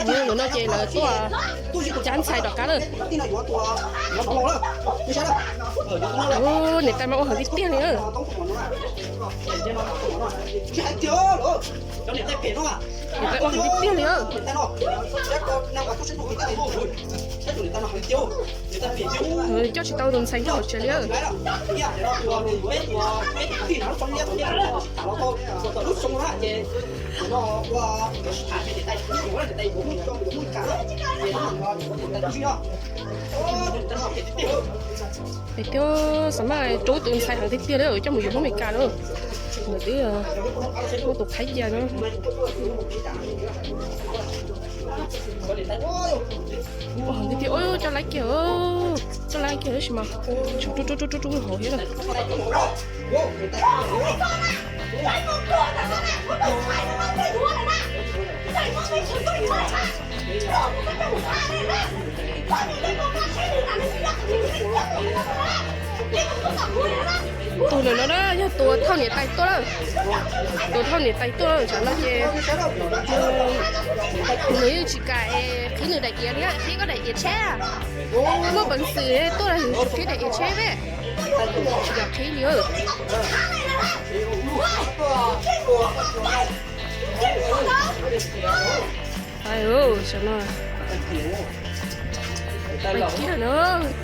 Nim no ces lawv tuaj cab ntxhais rov qab lawm. Niam tais mas ua heev tiag tiag li na. Niam tais ua heev tiag tiag li. Coj tsis tau tus ntxhais nyob hauv tsev li. Pem tiag, xav mas rub tus ntxhais heev tiag tiag li, coj mus yuav Hmoob Amelikas lawm. Lawv twb muab tus qhaib cia no. Ua heev tiag tiag, coj laib kiag, coj laib kiag tab sis mas tsum rub rub rub rub rub hauv thiab lawm. Tus lawm no na yog tus thauj niam tais tuaj lawm. Tus thauj niam tais tuaj lawm tsam no ces nws yeej tsis kam es qhib nws daim iav li, qhib koj daim iav tsheb. Muaj peev xwm tuaj los yus tsis qhib daim iav tsheb peb, tsis kam qhib li. Ai, tsam no pais kiag na.